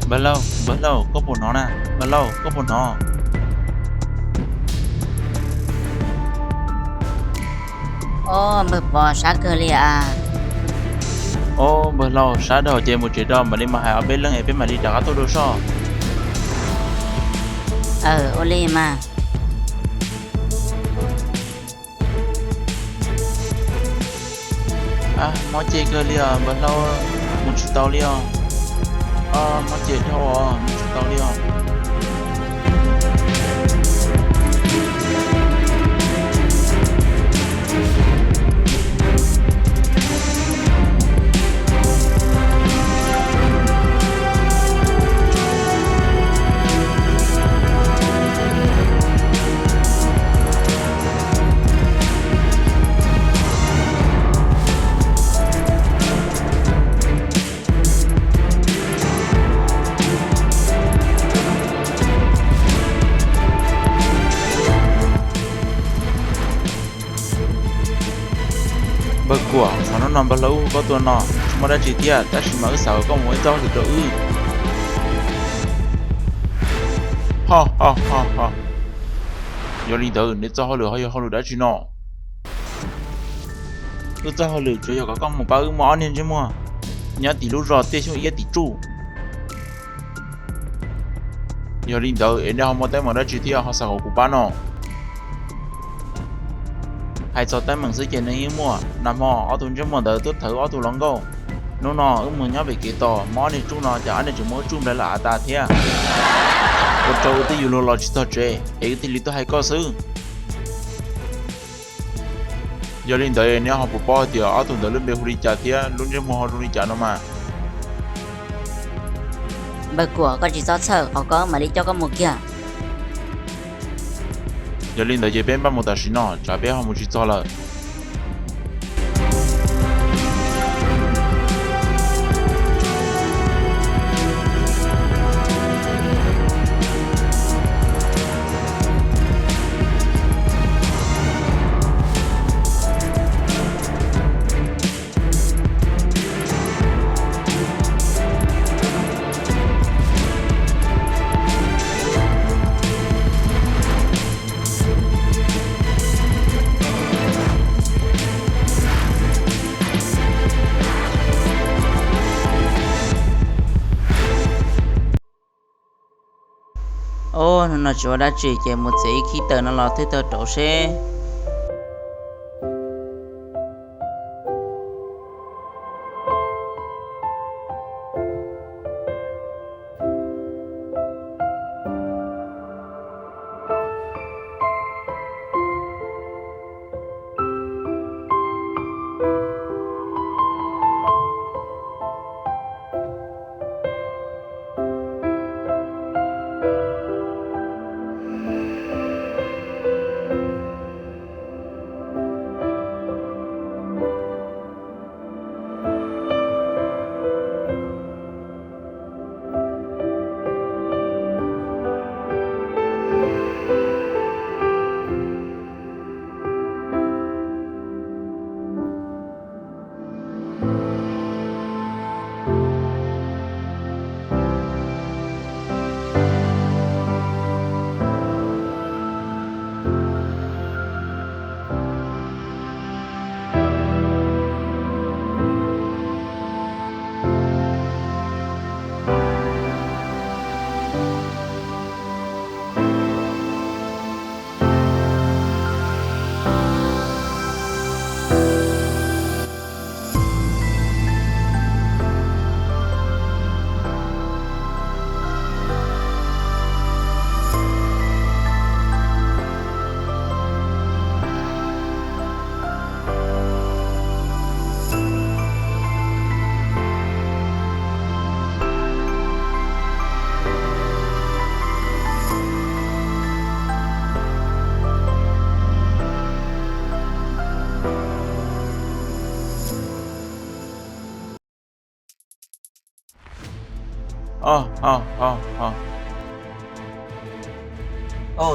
Npawg Lauj, Npawg Lauj, koj puas hnov na? Npawg Lauj, koj puas hnov? Ob, npawg Pov, sab kawg li as. Ob, npawg Lauj, sab dhau ces mus tsev rau mam li mas hais ob peb leeg es peb mam li rov qab tuaj dua soj. Aw, ua li mas. Mob ceg kawg li os npawg Lauj, mus tsis tau li os. Mob ceg dhau os, mus tsis tau li os. Npawg Kuam, qhov hnub no npawg Lauj hu koj tuaj no tsis muaj dab tsi thiab, tab sis mas wb xav kom koj mus ua ib txoj hauj lwm rau wb. Ho ho ho ho. Yog li ntawd neb txoj hauj lwm ho yog hauj lwm dab tsi no? Wb txoj hauj lwm tsuas yog kom koj mus pab wb muab ob niag ntsej muag nyob tim lub zos Tiaj Xyooj Iab tim tsuj. Yog li ntawd es nej ho muaj teeb meem dab tsi thiab ho xav kom kuv pab no? Hais txog teeb meem xwb ces nws yeej muaj. Nag hmo ob tug ntsej muag ntawd twb thawb ob tug hluas nkauj. Hnub no wb mus nyob pem kev tos, muab ob niag tsuj no ces ob niag tseem muab wb tsuj nplawg lawm av tas thiab. Ua rau wb twb yuav luag los tsis txog tsev es wb thiaj li tuaj hais koj xwb. Yog li ntawd neb ho puas paub hais tias ob tug ntawd lub npe hu li cas thiab lub ntsej muag ho zoo li cas no mas? Npawg Kuam, koj tsis txhob txhawj, qhov ko wb mam li coj koj mus kiag. Yog li ntawd ces peb npaj mus tam sim no, tsam peb ho mus tsis txog lawm. Ub, hnub no tsis ua dab tsi ces mus txiav ib khib taws no los thwb tau rauv seb.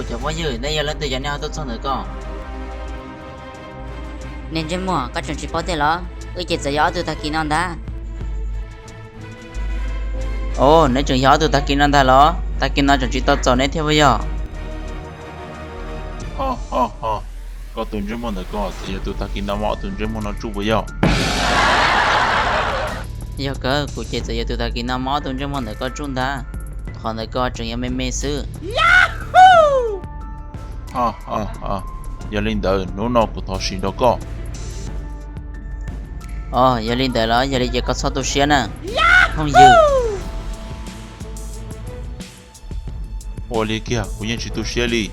Cov phooj ywg, nej yog leej twg cov nej ho tuaj txog ntawm ko? Niag ntsej muag, koj tseem tsis paub tiag los? Wb ces txawm yog ob tug tag kis no ntag. Os, neb tseem yog ob tug tag kis no ntag los? Tag kis no tseem tsis tau txaus neb thiab puas yog? Koj tus ntsej muag ntawm koj txawm yog tus tag kis no muab ob tug ntsej muag no tsuj puas yog? Yog kawg, kuv ces txawm yog tus tag kis no muab ob tug ntsej muag ntawm koj tsuj ntag. Qhov ntawm koj tseem yog me me xwb. Yog li ntawd hnub no kuv thov sim nrog koj. Os, yog li ntawd los yog li ces koj txhob tu siab na, phooj ywg. Ua li kiag, kuv yeej tsis tu siab li.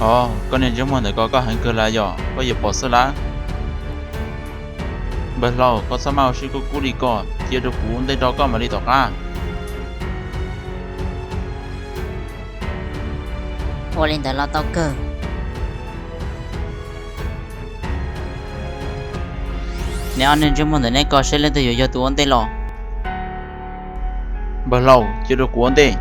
Os, koj niag ntsej muag ntawm ko koj heev kawg lawm yog koj yuav pom xwb lawm. Npawg hlau, koj txhob maj ua siab kub kub li ko, cia rau kuv ua ntej rau koj mam li tom qab. Ua li ntawd los tau kawg. Neb ob niag ntsej muag ntawm neb ko seb leej twg yuav yog tus ua ntej los. Npawg hlau, cia rau kuv ua ntej.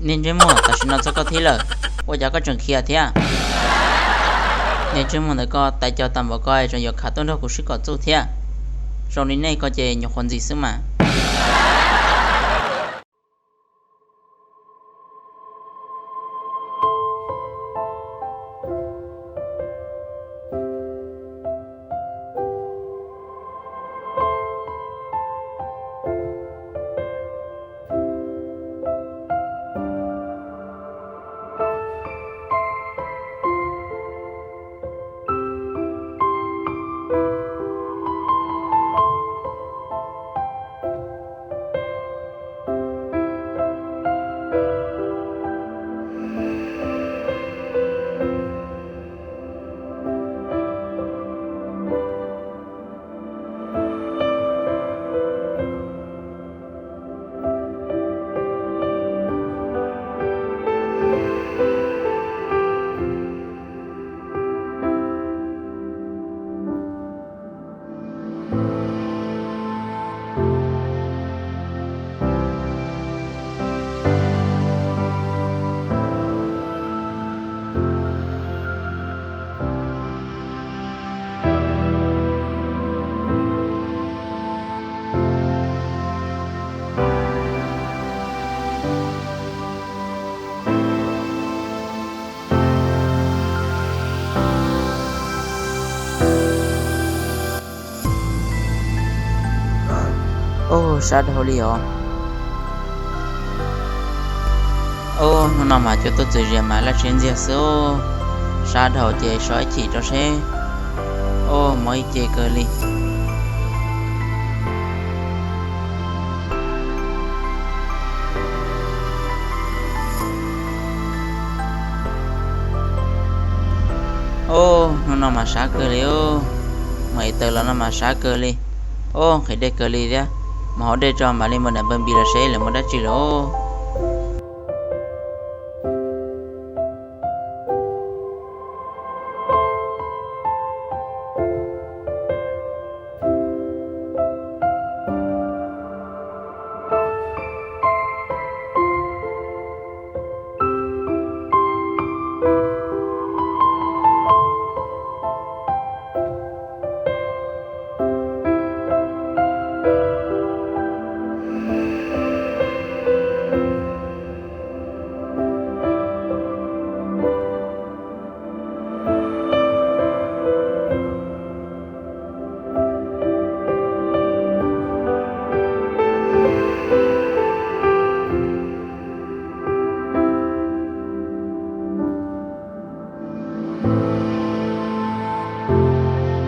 Niag ntsej muag, tam sim no txog koj thiab lawm, ua cas koj tseem khiav thiab? Niag ntsej muag ntawm koj tais co tag npaum koj tseem yuav khav tuaj nrog kuv sib kom txuj thiab. Zoo li nej koj ces nyuam qhuav ntxim xwb mas. Ub, sab dhau li os. Ub, hnub no mas cua tuaj txwm zias mas laj tsheb ntxiag xwb. Sab dhau ces so ib chim rau seb. Ub, mob ib ce kawg li. Ub, hnub no mas sab kawg li. Mus ev taws los no mas sab kawg li. Ub, nqhis dej kawg li thiab. Mus haus dej tso mam li mus nram npawg Npis los seb lawv muaj dab tsi lawm.